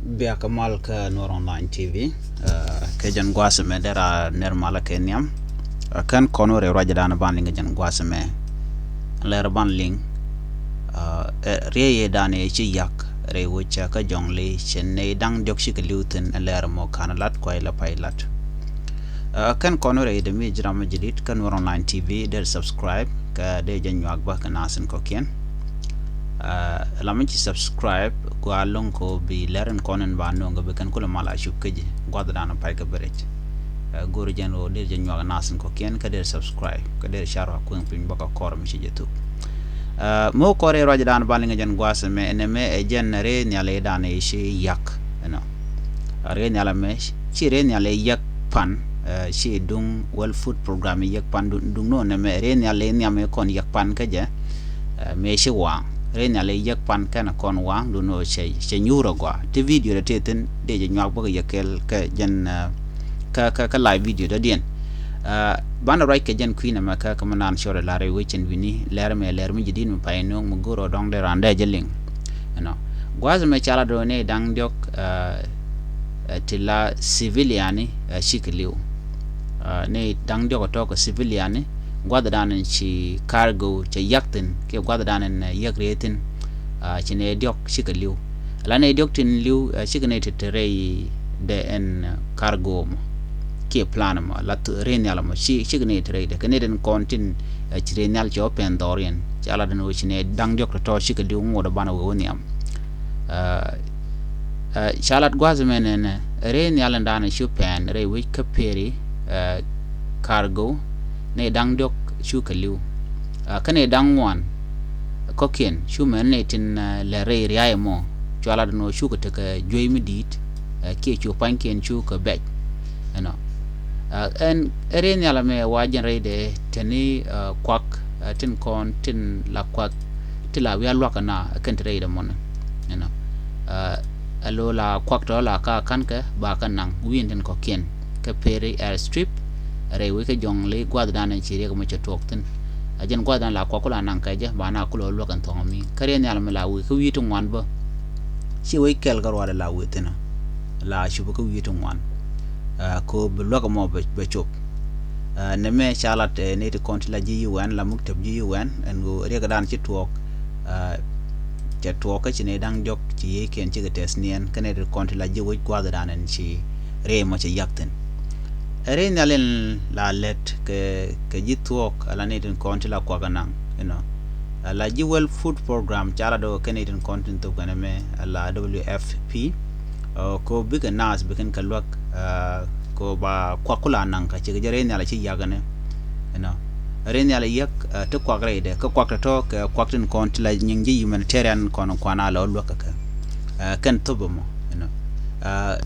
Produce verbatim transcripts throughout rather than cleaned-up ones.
Biakä mal kä Nuɔr Online T V. Kɛ jɛn gua̱a̱th ɛmɛ dee ra nɛr malä kɛ nhiam. Kɛn kɔn wä rɛy ruacdan ban liŋ kɛ jɛn gua̱a̱th ɛmɛ. Lɛr ban liŋ riey ëëdan ëë ci yak rɛy wec kä jɔŋli cɛ nɛy da̱ŋ diɔ̱k cikɛ li̱w thi̱n. Lɛr mɔ ka̱n lat kuay la pay lat. Kɛn kɔn wä rɛy dee mi ji̱ ram mi ji̱ dit kä Nuɔr Online T V, dee subscribe kɛ dee jɛ nyuak bä kɛ nath in kɔ̱kiɛn. Lam mi ci subscribe gua loŋ ko bi lɛr in kɔn in ba no̱o̱ŋ kɛ bi kɛn kulɛ mal a cup kä ji̱ gua̱thdan pay kɛ bɛ rɛc. Go̱o̱ri jɛn ɣöö dee jɛ nyuak nath in kɔ̱kiɛn kä dee subscribe kä dee car wa kueŋ piny bä kɛ kɔr mi ci jɛ thuk. Mi wä kɔr i̱ ruacdan ban liŋ jɛn gua̱a̱th ɛmɛ ɛn ɛmɛ ɛ jɛn rɛy nhial i̱ dan i̱ ci yak ɛnɔ. Rɛy nhial ɛmɛ ci rɛy nhial i̱ yak pan ci duŋ World Food Program i̱ yak pan duŋ nɔ nɛmɛ rɛy nhial i̱ nhiam i̱ kɔn yak pan kä jɛ. Mëë ci waŋ rɛy nhial i̱ yak pan kɛn kɔn waŋ duŋ nɔ cɛ nyuur agɔa ti video dɛ ti thin dee jɛ nyuak bä kɛ yɛ kɛl kɛ jɛn kä kä kä live video dɔ̱diɛn. Banɛ ruac kɛ jɛn kui̱n ɛmɛ kä kä mi naan cɔɔr ɛ lar i̱ wecin wi̱ni lɛr mɛ lɛr mi ji̱ di̱t mi pay nuɔ̱ŋ mi go̱r ɔ dɔ̱ŋ dee raan dee jɛ liŋ. Ɛnɔ gua̱a̱th ɛmɛ ca la do̱ ni da̱ŋ diɔ̱k ti la civiliani cikɛ li̱w. Ni da̱ŋ diɔ̱k ɔ tɔ̱ kɛ civiliani gua̱thdan in ci cargo cɛ yak thi̱n kiɛ gua̱thdan in yak riey thi̱n. Ci nɛy diɔ̱k cikɛ li̱w. La nɛy diɔ̱k tin li̱w cikɛ nɛy ti te rɛy dɛ ɛn cargo mɔ kiɛ plan mɔ la rɛy nhial mɔ cikɛ nɛy ti rɛy dɛ kɛ nɛy tin kɔn tin ci rɛy nhial cɛ wä pɛn dhɔriɛn ca la den wee ci nɛy da̱ŋ diɔ̱k tɔ̱tɔ̱ cikɛ li̱w ŋot banɛ wee wä nhiam. Ca lat gua̱th mɛ nɛnɛ rɛy nhial in da̱a̱n cu pɛn rɛy wec kä peri cargo nɛy da̱ŋ diɔ̱k cukɛ li̱w. Kä nɛy da̱ŋ ŋuan kɔ̱kiɛn cu mɛn nɛy tin lɛ rɛy riay mɔ cuala dun wä cukɛ tekɛ juey mi di̱i̱t. Kiɛ cu pa̱nykiɛn cukɛ bɛc. Ɛnɔ ɛn rɛy nhial mɛ wa jɛn rɛy dɛ teni kuak tin kɔn tin la kuak ti la wi̱i̱ a luak ɛna kɛn ti rɛy dɛ mɔnɛ. Ɛnɔ ɛ lo la kuak tɔ la ka ka̱nkɛ ba kɛ naŋ wi̱i̱n tin kɔ̱kiɛn kɛ peri air strip. Rɛy wec kä jɔŋli gua̱thdan in ci riɛk mɔ cɛ tuɔɔk thi̱n. A jɛn gua̱thdan la kuak ku la naŋ kɛ jɛ ba na ku lɔ luäk in thɔŋ mi kä rɛy nhial mi la wi̱i̱ kä wi̱i̱ ti ŋuan bä. Ci wec kɛl kä ruaadɛ la wi̱i̱ thi̱n la cup kä wi̱i̱ ti ŋuan. Ko bi luäk mɔ bɛ cop. Nɛmɛ ca lat ni ti kɔn ti la ji̱ UN la muk tɛp ji̱ UN ɛn ɣöö riɛkdan ci tuɔɔk. Cɛ tuɔɔk kä ci nɛy da̱ŋ diɔ̱k ci yiëëkiɛn cikɛ tɛth niɛn kä nɛy ti kɔn ti la ji̱ wec gua̱a̱thdan ɛn ci rɛy mɔ cɛ yak thi̱n. Ɛ rɛy nhial in la lät kɛ kɛ ji̱ thuɔ̱k ala nɛy tin kɔn ti la kuak anaŋ inɔ. Ala ji̱ World Food Program ca la dɔk kɛ nɛy tin kɔn tin thop kɛn ɛmɛ ala W F P. Ko bikɛ naath bikɛn kɛ luäk ko ba kuak kula naŋ ka cikɛ jɛ rɛy nhial ci yak ɛnɛ. Inɔ rɛy nhial yak ti kuak rɛydɛ kä kuak tɔtɔ kɛ kuak tin kɔn ti la nyiŋ ji̱ humanitarian kɔn kuan a lɔ luäk kɛ kɛ. Kɛn thop ɛmɔ inɔ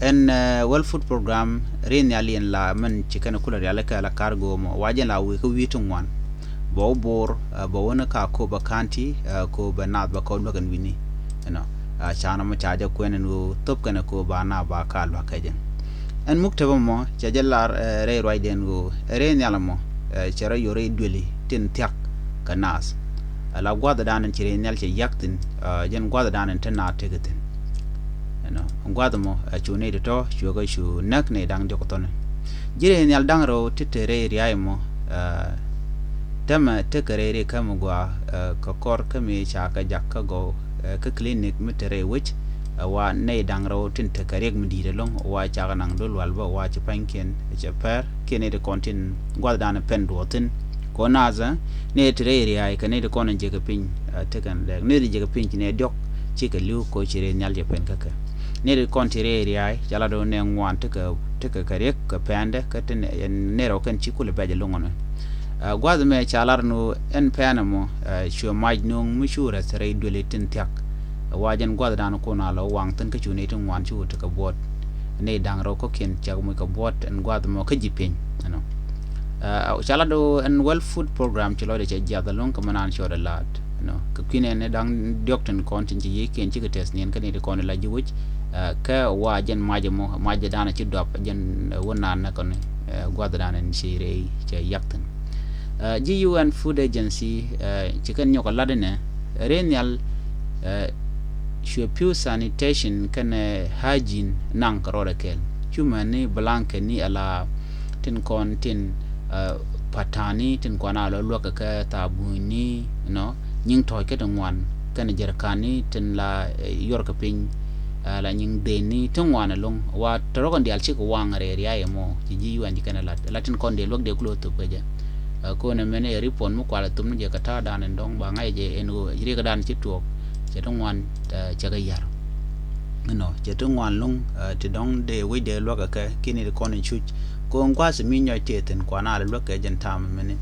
ɛn World Food Program rɛy nhial in la mɛn ci kɛn kulɛ rial kɛ la cargo mɔ wa jɛn la wi̱i̱ kä wi̱i̱ ti ŋuan. Bɛ wä bor bɛ wä ni ka ko bɛ ka̱n ti ko bɛ naath bɛ kɔ luäk ɛn wi̱ni. Inɔ canɔ mɔ ca jɛ kuɛn ɛn ɣöö thop kɛn ko ba na ba ka luäk kɛ jɛ. Ɛn muk tɛpɛ mɔ cɛ jɛ lar rɛy ruacdɛn ɣöö rɛy nhial mɔ cɛ rɔ yɔr rɛy dueli tin thiak kɛ naath. Ala gua̱thdan in ci rɛy nhial cɛ yak thi̱n jɛn gua̱thdan in te naath tekɛ thi̱n. Ɛnɔ gua̱th mɔ cu nɛy tɔtɔ cuɛ kɛ cu näk nɛy da̱ŋ diɔk thɔni. Ji̱ rɛy nhial da̱ŋ rɛw ti te rɛy riay mɔ. Tämɛ tekɛ rɛy ri kämɛ gɔaa kɛ kɔr kämi ca kɛ jak kä gɔw kä clinic mi te rɛy wec. Wa nɛy da̱ŋ rɛw tin tekɛ riɛk mi di̱i̱t ɛlɔ̱ŋ wa cakɛ naŋ dol wal bä wa ci pa̱nykiɛn cɛ pɛr kiɛ nɛy ti kɔn tin gua̱thdan pɛn duɔth thi̱n. Kɔn nathä nɛy ti rɛy riay kɛ nɛy ti kɔn in jekɛ piny. Tekɛn lɛk nɛy ti jekɛ piny ci nɛy diɔk cikɛ li̱w ko ci rɛy nhial jɛ pɛn kä kɛ. Nɛy ti kɔn ti rɛy riay ca la do̱n nɛ ŋuan tekɛ tekɛ kɛ riɛk kɛ pɛndɛ kä ti nɛy rɛw kɛn ci kulɛ bɛc ɛlɔ̱ŋ ɛnɛ. Gua̱th mɛ ca lar ni ɛn pɛn ɛmɔ cuɛ mac no̱o̱ŋ mi cu rɛth rɛy dueli tin thiak. Wa jɛn gua̱thdan kun a lɔ waŋ thi̱n kä cu nɛy ti ŋuan cu tekɛ buɔt. Nɛy da̱ŋ rɛw kɔ̱kiɛn cak muc kɛ buɔt ɛn gua̱th mɔ kä ji̱ pieny. Ɛnɔ ca lat do ɛn World Food Program ci lɔcdɛ cɛ jiath ɛlɔ̱ŋ kɛ mɛ naan cɔɔdɛ laat. Ɛnɔ kɛ kui̱n ɛn da̱ŋ diɔk tin kɔn tin ci yiëëkiɛn cikɛ tɛth niɛn kä nɛy ti kɔn la ji̱ wec. Kɛ wa jɛn mac ɛmɔ mac ɛ da̱a̱n ci duap jɛn wä naan nä kɔn gua̱th da̱a̱n ɛn ci rɛy cɛ yak thi̱n. Ji̱ U N Food Agency ci kɛn nyɔk ɛ lat inɛ rɛy nhial. Cuɛ pure sanitation kɛnɛ hygiene naŋ kɛ rɔɔdɛ kɛl. Cu mɛni blanket ni ala tin kɔn tin, uh, patani tin kɔn a lɔ luäk kɛ thabunyni, you know, nyiŋ tɔ̱ɔ̱c kä ti ŋuan kɛnɛ jɛrikani tin la, eh, yuɔr kɛ piny, uh, la nyiŋ dheni ti ŋuan ɛlɔŋ. Wa tɔrɔkɔn diaal cikɛ waŋ rɛɛ riay ɛmɔ ci ji̱ yuan ci kɛnɛ lat la tin kɔn dee luäk dee kulɛ thop kɛ jɛ. Uh, konɛ mɛni ɛ ripot mi kual ɛ thop ni jɛ kɛ ta̱a̱ dan ɛn dɔ̱ŋ ba ŋa̱c jɛ ɛn ɣöö riɛk dan ci tuɔɔk cɛ ti ŋuan, uh, cɛ kɛ yar. Ɛnɔ cɛ ti ŋuan luŋ, uh, ti dɔ̱ŋ dee wec dee luäk kɛ kɛ kiɛ ni ti kɔn in cuc. Ko in gua̱a̱th mi nyɔc tëë thi̱n kuan a lɛ luäk kɛ jɛn ta̱a̱m mini.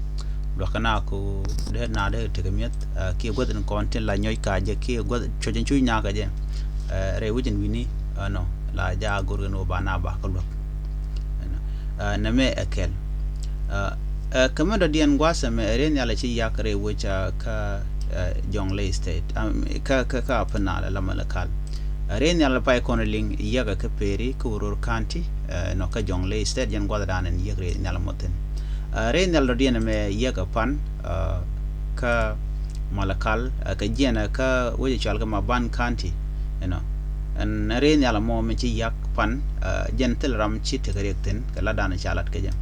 Luäk kɛ na ko dee na dee tekɛ mi̱eth, uh, kiɛ guäth in kɔn tin la nyɔc ka jɛ kiɛ guäth cuɔc in cuc na kɛ jɛ. Uh, rɛy wec in wi̱ni, uh, ɛnɔ la ja go̱r kɛ ni wä ba na ba kä luäk. Ɛnɔ, uh, nɛ mɛ ɛ kɛl. Uh, uh, kɛ mɛ dɔ̱diɛn gua̱a̱th ɛmɛ ɛ rɛy nhial ɛ ci yak rɛy wec, uh, kä, uh, Jonglei State, um, kä, kä, kä Upper Nile la Malakal. Ɛ rɛy nhial pay kɔn liŋ yɛk ɛ kä Peri kä Uror County, ɛ nɔ kä Jonglei State jɛn gua̱th dan ɛn yɛk rɛy nhial mɔ thi̱n. Ɛ rɛy nhial dɔ̱diɛn ɛmɛ yɛk ɛ pan, ɛ kä Malakal, ɛ kɛ jiɛn ɛ kä wec ɛ cɔal kɛ Maban County, you know. Ɛn rɛy nhial mɔ mi ci yak pan, ɛ jɛn thil ram ci tekɛ riɛk thi̱n kɛ la dan ca lat kɛ jɛ.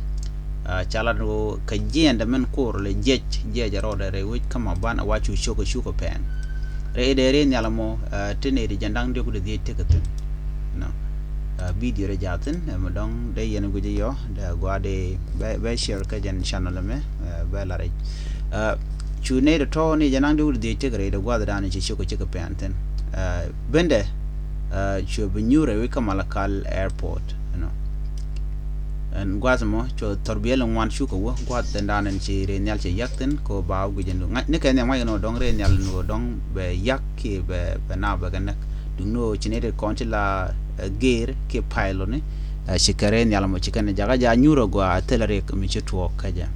Ɛ ca lat ɣöö kɛ jiɛndɛ min ko̱r lɛ jiɛc, jiɛc ɛ rɔɔdɛ rɛy wec kä Maban a wa cu cok ɛ cukɛ pɛn. Rɛy dee rɛy nhial mɔ, ɛ ti nɛy ti jɛn da̱ŋ diɔ̱k di dhiec tekɛ thi̱n. Nɔ. Ɛ bidio rɛ jaathin, ɛ mi dɔ̱ŋ dee yɛn guic yɔ, dee gua dee bɛ, bɛ share kä jɛn channel mɛ, ɛ bɛ la rɛc. Ɛ cu nɛy ti tɔ̱ ni jɛn da̱ŋ diɔ̱k di dhiec tekɛ rɛy dee gua̱th dan ci cok ɛ cukɛ pɛn thi̱n. Ɛ bendɛ, ɛ cu bi nyuur rɛy wec kä Malakal Airport. Ɛnɔ. Ɛn gua̱th mɔ cu thɔr biɛl ŋuan cukɛ wä gua̱th dɛn dan ɛn ci rɛy nhial cɛ yak thi̱n ko ba wä guic ɛn du. Ŋa̱c ni kɛ nhiam ŋa̱c kɛ ni wä dɔ̱ŋ rɛy nhial ni wä dɔ̱ŋ bɛ yak kiɛ bɛ, bɛ na bɛ kɛ näk. Duŋ ni wä ci nɛy ti kɔn ti la, ɛ, geer kiɛ pilot ni, ɛ, ci kɛ rɛy nhial mɔ ci kɛn jakä ja nyuur agua thilɛ riɛk mi ci tuɔɔk kä jɛ.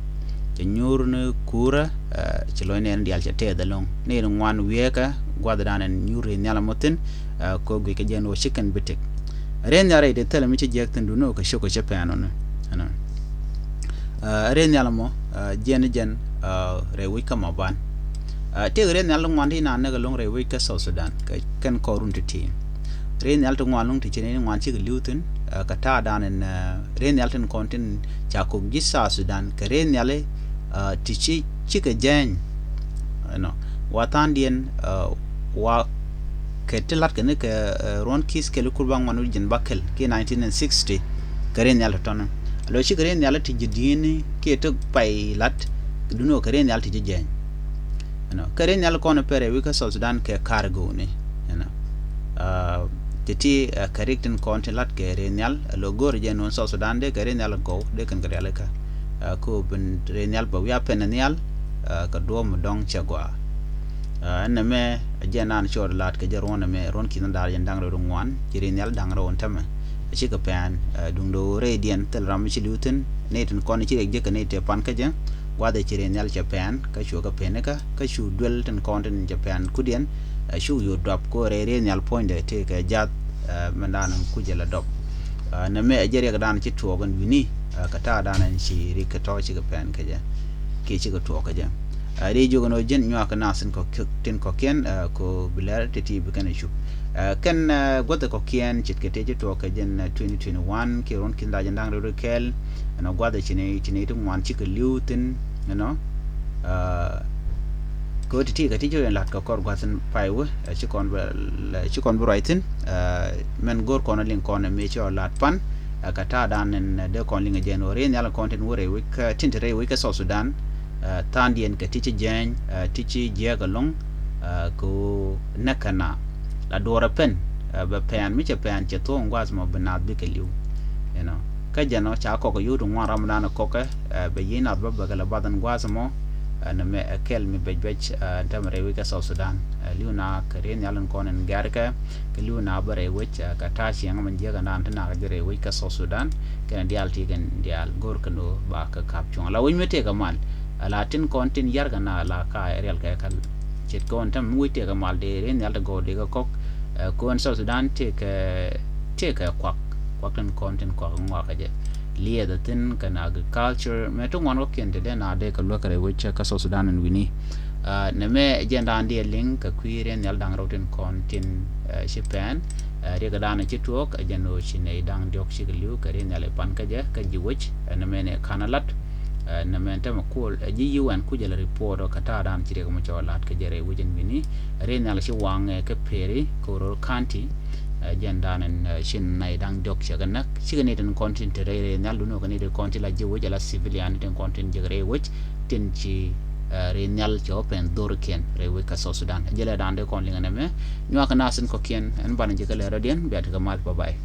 Cɛ nyuur ni kuurä, ɛ, ci lɔc nɛn diaal cɛ tɛth ɛlɔ̱ŋ. Nɛy ti ŋuan wiɛɛkä gua̱th dan ɛn nyuur rɛy nhial mɔ thi̱n, ɛ, ko guic kɛ jɛ ni wä ci kɛn bi tëk. Rɛy nhial rɛy ti thilɛ mi ci jiɛk thi̱n duŋ ni wä kɛ cok kɛ cɛ pɛn ɔni. Ɛnɔ. Ɛ rɛy nhial mɔ, ɛ jiɛn ni jɛn, ɛ rɛy wec kä Maban. Ɛ tëëk rɛy nhial ti ŋuan ti naan näk ɛlɔ̱ŋ rɛy wec kä South Sudan kɛ kɛn kɔr run ti ti. Rɛy nhial ti ŋuan ɛlɔ̱ŋ ti ci ni ŋuan cikɛ li̱w thi̱n, ɛ kɛ ta̱a̱ dan ɛn, ɛ rɛy nhial tin kɔn tin ca kok ji̱ South Sudan kɛ rɛy nhial, ɛ ti ci cikɛ jɛny. Ɛnɔ. Wa tha̱a̱ŋdiɛn, ɛ wa kɛ ti lat kɛ ni kɛ, ɛ, ruɔ̱n ki̱th kɛl ikur ba ŋuan wi̱c ji̱n ba kɛl kiɛ nineteen sixty. Kɛ rɛy nhial ti tɔ̱ni a lo̱c ci kɛ rɛy nhial ti ji̱ di̱i̱ni kiɛ ti pay lat. Duŋni ɣöö kɛ rɛy nhial ti ji̱ jɛny. Ɛnɔ kɛ rɛy nhial kɔn pɛrɛ wi̱c kä South Sudan kɛ ka̱r go̱o̱ni. Ɛnɔ, ɛ ti ti, ɛ, kɛ rik tin kɔn ti lat kɛ rɛy nhial ɛ lo̱ go̱o̱r jɛ nuɔ̱n South Sudan dee kɛ rɛy nhial gɔw dee kɛn kɛ rialikä. Ɛ ko bin rɛy nhial bɛ wi̱i̱ a pɛn nhial, ɛ kɛ duɔ̱ɔ̱p mi dɔ̱ŋ cɛ gɔaa. Ɛ ɛn nɛmɛ ɛ jɛn naan cɔɔd la̱t kɛ jɛ ruɔ̱n nɛmɛ ruɔ̱n ki̱n da̱r jɛn da̱ŋ rɛw ŋuan ci rɛy nhial da̱ŋ rɛw ɛn tämɛ. Ɛ cikɛ pɛn, ɛ duŋdɛ ɣöö rɛydiɛn thil ram mi ci li̱w thi̱n nɛy tin kɔn ci rɛy jiäk kɛ nɛy tëë pan kä jɛ. Gua̱th ɛ ci rɛy nhial cɛ pɛn kä cuɛ kɛ penikä kä cu duel tin kɔn tin cɛ pɛn kudiɛn. Ɛ cuk yo̱o̱ duap ko rɛy rɛy nhial puɔ̱nydɛ tëë kɛ jath, ɛ mɛn da̱a̱n kucɛ la dɔp. Ɛ nɛmɛ ɛ jɛ riɛk da̱a̱n ci tuɔɔk ɛn wi̱ni, ɛ kɛ ta̱a̱ da̱a̱n ɛn ci rik kɛ tɔ̱ cikɛ pɛn kɛ jɛ kiɛ cikɛ tuɔɔk kɛ jɛ. Ɛ ri jiök ɛn ɣöö ji̱n nyuak kɛ naath tin kɔ̱k, tin kɔ̱kiɛn, ɛ ko bi lɛr ti ti bi kɛn ɛ cup. Ɛ kɛn, ɛ guäth ɛ kɔ̱kiɛn ce̱tkɛ tëë ci tuɔɔk kɛ jɛn, ɛ twenty twenty-one kiɛ ruɔ̱n ki̱n da̱c ɛn da̱ŋ rɛw ri kɛɛl. Ɛn ɔ gua̱th ɛ ci ni, ci ni ti ŋuan cikɛ li̱w thi̱n, you know. Ɛ kɛ ɣöö ti ti kɛ ti ci rɛn la̱t kɛ kɔr gua̱th in pay wä, ɛ ci kɔn bɛ, ɛ ci kɔn bi ruac thi̱n. Ɛ mɛn go̱o̱r kɔn ɛ liŋ kɔn ɛ mëë ci ɔ la̱t pan. Ɛ kɛ ta̱a̱ da̱a̱n ɛn, ɛ dee kɔn liŋ ɛ jɛn ɣöö rɛy nhial kɔn tin wä rɛy wec kä, tin te rɛy wec kä South Sudan. Ɛ tha̱a̱ŋdiɛn kɛ ti ci jɛɛny, ɛ ti ci jiɛɛk ɛlɔ̱ŋ, ɛ kɛ ɣöö näk kɛ naath la duɔ̱ɔ̱r ɛ pɛn, ɛ bɛ pɛn mi cɛ pɛn cɛ thuɔ̱ɔ̱ŋ gua̱a̱th mɔ bi naath bikɛ li̱w. You know, kä jɛn ɔ ca kɔk ɛ yio̱w ti ŋuan ram dan ɛ kɔkɛ, ɛ bɛ yiëë naath bä bɛ kɛ lɛ bath ɛn gua̱a̱th mɔ. Ɛ nɛmɛ ɛ kɛl mi bɛc bɛc, ɛ ɛn täämɛ rɛy wec kä South Sudan. Ɛ li̱w na kɛ rɛy nhial in kɔn in gɛ̈rkɛ, kɛ li̱w na bä rɛy wec, ɛ kɛ ta̱a̱ ciɛŋ min jiäk ɛn dan ti nak jɛ rɛy wec kä South Sudan. Kɛn diaal ti kɛn diaal go̱o̱r kɛn ɣöö ba kɛ ka̱p cuɔ̱ŋ la wec mi tëëkɛ mal. Ala tin kɔn tin yarkɛ na ala ka riɛl kɛ kal. Ce̱tkɛ ɣän täämɛ mi wec tëëkɛ mal dee rɛy nhial ti gɔw dee kɛ kɔk. Ɛ kɛ ɣän South Sudan tëëkɛ, tëëkɛ kuak, kuak tin kɔn tin kuak ŋuakä jɛ. Liɛth ɛ thi̱n kɛn agriculture mɛ ti ŋuan kɔ̱kiɛn ti dee na dee kɛ luäk kɛ rɛy wec kä South Sudan ɛn wi̱ni. Nɛmɛ jɛn daan diɛ liŋ kɛ kui̱ riɛn nhial da̱ŋ rɛw tin kɔn tin ci pɛn. Riɛk daan ci tuɔɔk ɛ jɛn ɣöö ci nɛy da̱ŋ diɔ̱k cik li̱w kɛ riɛn nhial i̱ pan kä jɛ kä ji̱ wec. Nɛmɛ nɛ ka̱n a lat nɛmɛ tämɛ kuɔl ɛ ji̱ yiw ɛn kucɛ lɛ report ɔ kɛ ta̱a̱ daan ci riɛk mɔ cɔ lat kɛ jɛ rɛy wec ɛn wi̱ni. Riɛn nhial ci waŋ ɛ kɛ peri kɛ ror county. Jɛn daan ɛn ci nɛy da̱ŋ diɔ̱k cɛ kɛ näk cikɛ ni tin kɔn tin te rɛy rɛy nhial duni kɛ ni tin kɔn tin la ji̱ wec ala civilian ni tin kɔn tin jek rɛy wec tin ci rɛy nhial cɛ wä pɛn dhorikiɛn rɛy wec kä South Sudan. Jɛ lɛ daan dee kɔn liŋ ɛn ɛmɛ nyuak kɛ nasin kɔkiɛn ɛn banɛ jɛ kɛ lɛ rɔdiɛn bia ti kɛ math bye bye.